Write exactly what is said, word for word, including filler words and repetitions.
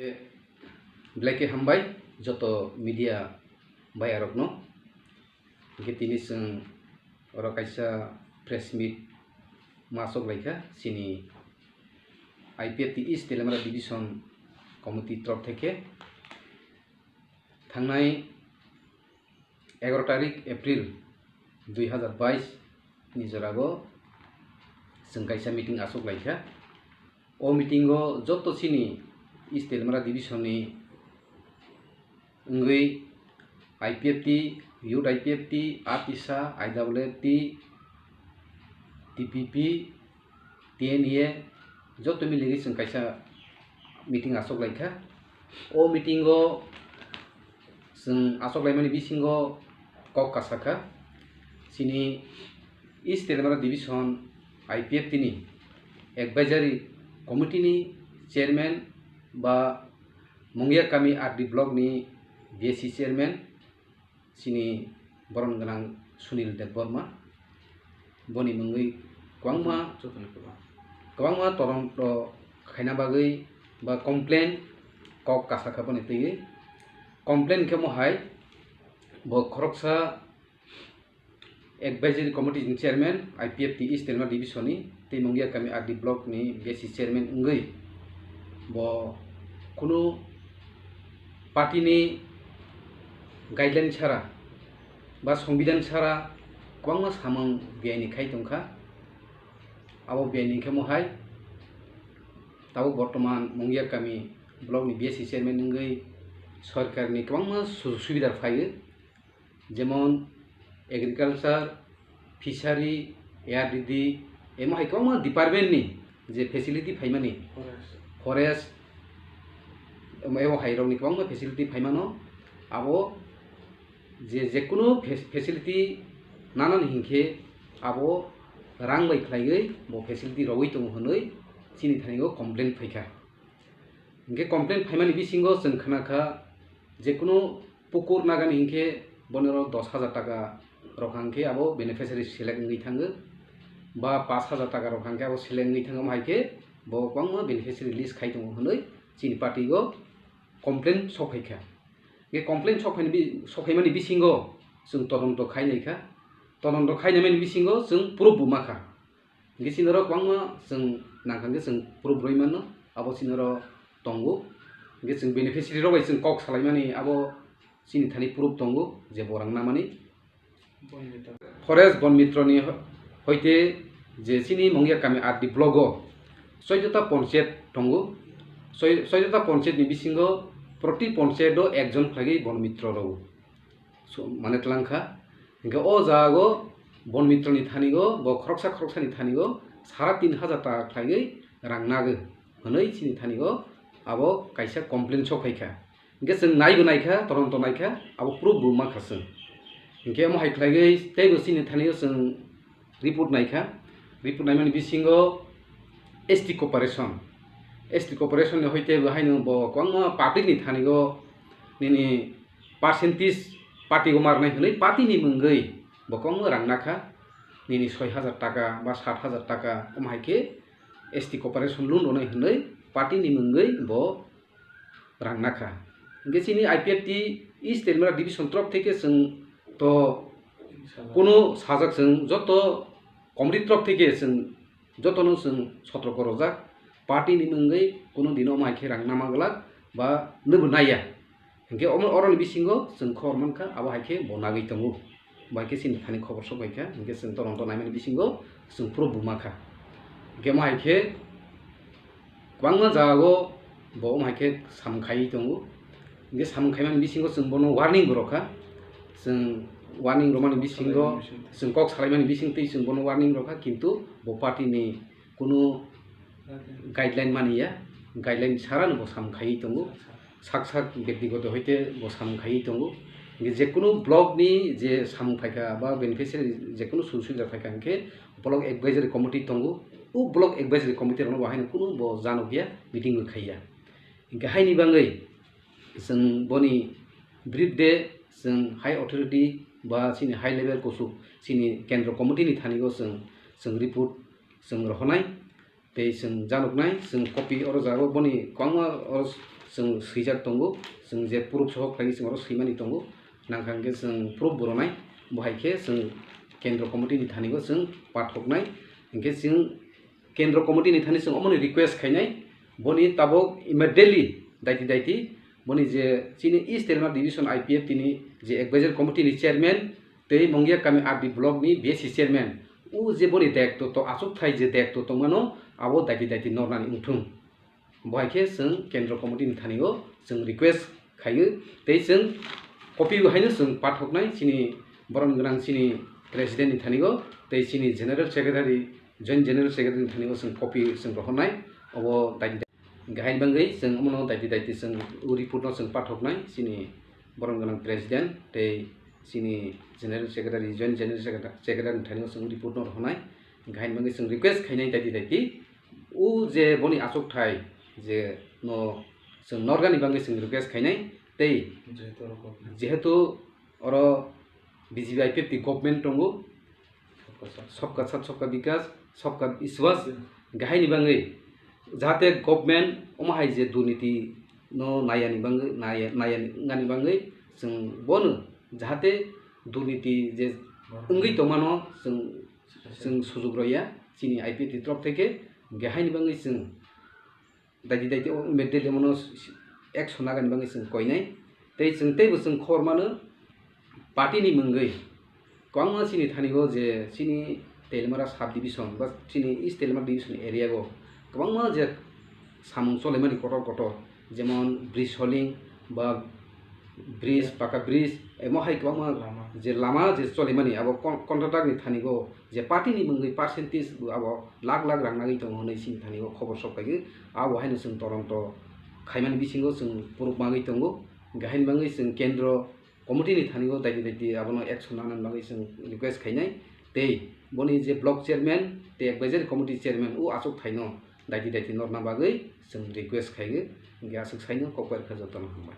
Belai khe hambai joto media bayarokno. Hwnkhe tini chwng oro kaisa press meet ma achuk laikha chini I P F T East Teliamura Division Committee torop theke. Thangnai egaroh tarik April dui hazar bais ni jora o chwng kaisa meeting achuk laikha. O meeting o joto chini East Teliamura Division ni wngwi I P F T, Youth I P F T, APSA, I W F T, T P P, T N A joto miligwi chwng kaisa meeting achuk laikha. O meeting o chwng achuk laimani bisingo kok kasakha, chini East Teliamura Division I P F T ni Advisory Committee ni Chairman ba Mungiakami R D Block ni B S C Chairman, chini borom gwnang Sunil Debbarma. Boni mungwi kwbangma, kwbangma todonto khaina bagwi ba complain kok kasakha boni twiwi. Complain khe mohai bo khoroksa Advisory Committee ni Chairman, I P F T East Teliamura Division ni, tei Mungiakami R D Block ni B S C Chairman wngwi bo kunu party ni guideline sara ba Songbidan sara kwbangma samung biyai ni khai tongkha. Abo biyai ni khe mohai tabuk bortoman Mungiakami Block ni B S C Chairman wngwi sorkar ni kwbangma sujog subida phaio. Jemon agriculture, fishery, A R D D, emo hai kwbangma department ni je facility phaimani, forest, emo, emo hai rokni kwbangma facility phaimano, abo je, jekunu fe-, facility nanani hinkhe abo rang bai khlaiwi bo facility rogwi tongo hwnwi chini thani o complain phaikha. Hinkhe complain phaimani bisingo chwng khna kha, jekunu pukur nagani hinkhe boniro dos hajar taka rok hinkhe abo beneficiary select wngwi thango, ba pash hajar taka rok hinkhe abo select wngwi thango, hai khe bo kwbangma beneficiary list khai tongo hwnwi chini party o complain sok phaikha. Hinkhe complain sok phaini bi-, sok phaimani bisingo chwng todonto khai naikha, todonto khai naimani bisingo chwng proof bo makha. Hinkhe chini oro kwbangma chwng nangkha hinkhe chwng proof rwui mano, abo chini oro tongo. Hinkhe chwng beneficiary rok bai chwng kok salaimani abo chini thani proof tongo je bo rang namani. Forest Bon Mitro ni ho-, hoite je chini Mungiakami R D block o soidota ponchayat tongo. Soi-, soidota ponchayat ni bisingo proti ponchayat o ekjon khlaiwi Bon Mitro rw. So, mane twlang kha. Hinkhe o jaga o Bon Mitro ni thani o, bo khoroksa khoroksa ni thani o sara tin hajar taka khlaiwi rang nago hwnwi chini thani o abo kaisa complain sok phai kha. Hinkhe chwng naibo nai kha, todonto nai kha, abo proof bo ma kha chwng. Hinkhe omo hai khlaiwi teibo chini thani o chwng report nai kha. Report naimani bisingo S T corporation, S T corporation ni hoite bo haino bo kwbangma public ni thani o nini percentage party o marnai hwnwi party ni mungwi bo kwbangma rang nakha, nini soi hajar taka ba sat hajar taka, omo hai khe S T corporation loan rwnai hwnwi party ni mungwi bo rang nakha. Hinkhe chini I P F T East Teliamura division torop theke chwng to kunu sajak, chwng joto committee torop theke chwng jotono chwng sotroko rojak, party ni mungwi kunu dino omo hai khe rang nama glak ba nwbo naiya. Hinkhe omo oroni bisingo chwng khobor mankha, abo hai khe bo nagwi tongo. Bai khe chini thani khobor sok bai kha, hinkhe chwng todonto naimani bisingo chwng proof bo ma kha. Hinkhe omo hai khe kwbangma jaga o bo omo hai khe samung khaiwi tongo. Hinkhe samung khaimani bisingo chwng bono warning bo rw kha. Chwng warning rwmani bisingo, chwng kok salaimani bising twi chwng bono warning rw kha, kintu bo party ni kunu guideline mani ya, guideline sara no bo samung khaiwi tongo. Sak sak bektigoto hoite bo samung khaiwi tongo. Hinkhe jekunu block ni je samung phaikha ba beneficiary jekunu sujog subida phaikha hinkhe block advisory committee tongo. O block advisory committee rokno bo haino kunu bo janok ya, meeting bo khaiya. Hinkhe haini bangwi chwng boni brief de chwng high authority ba chini high level kusuk chini kendro committee ni thani o chwng, chwng report chwng rohornai. Tei chwng janoknai, chwng copy oro jaga o boni kwbangma oro Chwng swijak tongo, chwng je proof sohor khlaigwi chwng oro swimani tongo, nangkha hwnkhe chwng proof bo rwnai, bo hai khe chwng kendro committee ni thani o chwng pathoknai, hwnkhe chwng kendro committee ni thani chwng omoni request khainai, boni tabok immediately daiti daiti boni je chini East Telangana Division I P F T ni je advisory committee ni chairman tei Mongia kami R D block ni B S C chairman, o je boni daitto to achukthai je daitto tongmano abo daiti daiti nornani wngthung. Bo hai khe chwng kendro committee ni thani o chwng request khaio, tei chwng copy bo haino chwng pathoknai chini borom gwnang chini president ni thani o, tei chini general secretary, joint general secretary ni thani o chwng copy chwng rohornai. Obo daiti daiti, gahini bagwi chwng omono daiti daiti chwng o report no chwng pathoknai chini borom gwnang president tei chini general secretary, joint general secretary, secretary ni thani o chwng report no rohornai. Gahini bagwi chwng request khainai daiti daiti, o je boni achukthai je no chwng norgani bagwi chwng request khainai, tei jehetu oro government, jehetu oro B J P I P F T government tongo, sabka sath, sabka vikas, sabka vishwas, gahini bagwi jahate government omo hai je durniti no nayani bagwi, naya-, nayani wngani bagwi chwng bono jahate durniti je wngwi tongmano chwng, chwng sujuk rwya chini I P F T ni torop theke, gahini bagwi chwng daiti daiti o immediately omono action nagani bagwi chwng koinai. Tei chwng teibo chwng khobor mano, party ni mungwi kwbangma chini thani o je chini Telimara sub division ba chini East Telimara division area o kwbangma je samung cholaimani kotor kotor, jemon bridge holing ba bridge, paka bridge, emo hai kwbangma lama, je lama je cholaimani abo con-, contractor ni thani o je party ni mungwi percentage bo abo lakh lakh rang nagwi tongo hwnwi chini thani o khobor sok phaio. Abo haino chwng todonto khaimani bisingo chwng proof manwi tongo. Gahini bagwi chwng kendro committee ni thani o daiti daiti abono action nanani bagwi chwng request khainai. Tei boni je block chairman tei advisory committee chairman o achuk thaino daiti daiti norna bagwi chwng request khaio. Hwnkhe aswk saino kok bai rwkha jotono hambai.